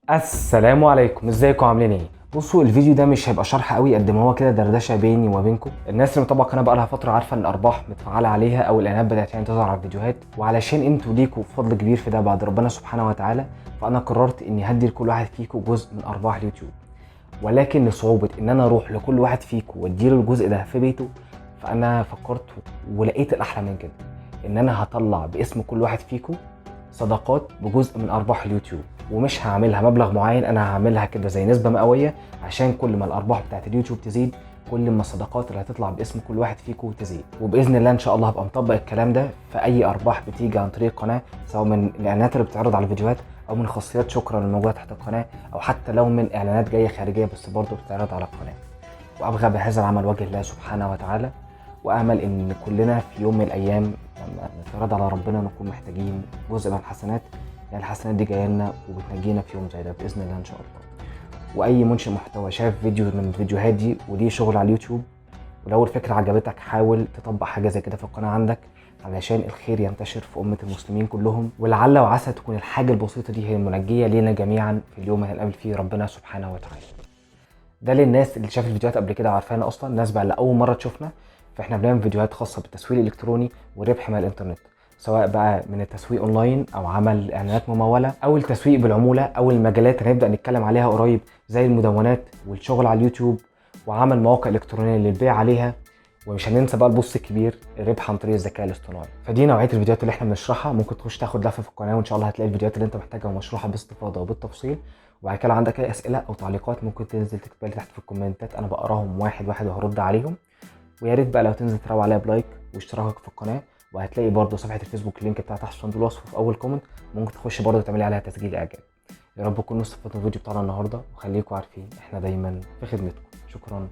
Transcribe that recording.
السلام عليكم، ازيكم عاملين ايه؟ بصوا، الفيديو ده مش هيبقى شرح قوي قد ما هو كده دردشة بيني وما بينكم. الناس اللي متابعه القناة بقى لها فترة عارفه ان الارباح متفعله عليها او الاعلانات بدات يعني تظهر على الفيديوهات، وعلشان انتوا ليكوا فضل كبير في ده بعد ربنا سبحانه وتعالى، فانا قررت اني هدي لكل واحد فيكم جزء من ارباح اليوتيوب. ولكن لصعوبه ان انا اروح لكل واحد فيكم واديله الجزء ده في بيته، فانا فكرت ولقيت الاحلى من كده، ان انا هطلع باسم كل واحد فيكم صدقات بجزء من ارباح اليوتيوب. ومش هعملها مبلغ معين، انا هعملها كده زي نسبه مئوية، عشان كل ما الارباح بتاعت اليوتيوب تزيد كل ما الصدقات اللي هتطلع باسم كل واحد فيكم تزيد. وباذن الله ان شاء الله هبقى مطبق الكلام ده في اي ارباح بتيجي عن طريق القناة، سواء من الاعلانات اللي بتتعرض على الفيديوهات او من خاصيات شكرا الموجودة تحت القناة، او حتى لو من اعلانات جاية خارجية بس برضه بتتعرض على القناة. وابغى بهذا العمل وجه الله سبحانه وتعالى، وامل ان كلنا في يوم من الايام لما نتعرض على ربنا نكون محتاجين جزء من الحسنات، يعني الحسنات دي جاية لنا وبتنجينا في يوم زي ده باذن الله ان شاء الله. واي منشئ محتوى شاف فيديو من الفيديوهات دي وليه شغل على اليوتيوب، ولو الفكرة عجبتك حاول تطبق حاجة زي كده في القناة عندك، علشان الخير ينتشر في امه المسلمين كلهم، ولعل وعسى تكون الحاجة البسيطة دي هي المنجية لينا جميعا في اليوم اللي هنقابل فيه ربنا سبحانه وتعالى. ده للناس اللي شافت الفيديوهات قبل كده وعارفانا اصلا. الناس بقى اللي اول مرة تشوفنا، فاحنا بنعمل فيديوهات خاصة بالتسويق الالكتروني والربح من الانترنت، سواء بقى من التسويق اونلاين او عمل اعلانات مموله او التسويق بالعموله او المجالات اللي هنبدا نتكلم عليها قريب زي المدونات والشغل على اليوتيوب وعمل مواقع الكترونية للبيع عليها. ومش هننسى بقى ال boss الكبير، الربح عن طريق الذكاء الاصطناعي. فدي نوعية الفيديوهات اللي احنا بنشرحها. ممكن تخش تاخد لفه في القناة وان شاء الله هتلاقي الفيديوهات اللي انت محتاجها ومشروحه باستفاضة وبالتفصيل. وبعد كده لو عندك اي اسئلة او تعليقات ممكن تنزل تكتبها لي تحت في الكومنتات، انا بقراهم واحد واحد وهرد عليهم. ويا ريت بقى لو تنزل تروق عليها ب like واشتراكك في القناة، وهتلاقي برضه صفحة الفيسبوك ال link بتاعها تحت في صندوق الوصف في اول comment، ممكن تخش برضه تعملي عليها تسجيل اعجاب. يا رب تكونوا استفدتوا من الفيديو بتاعنا النهارده، وخليكم عارفين احنا دايما في خدمتكم. شكرا.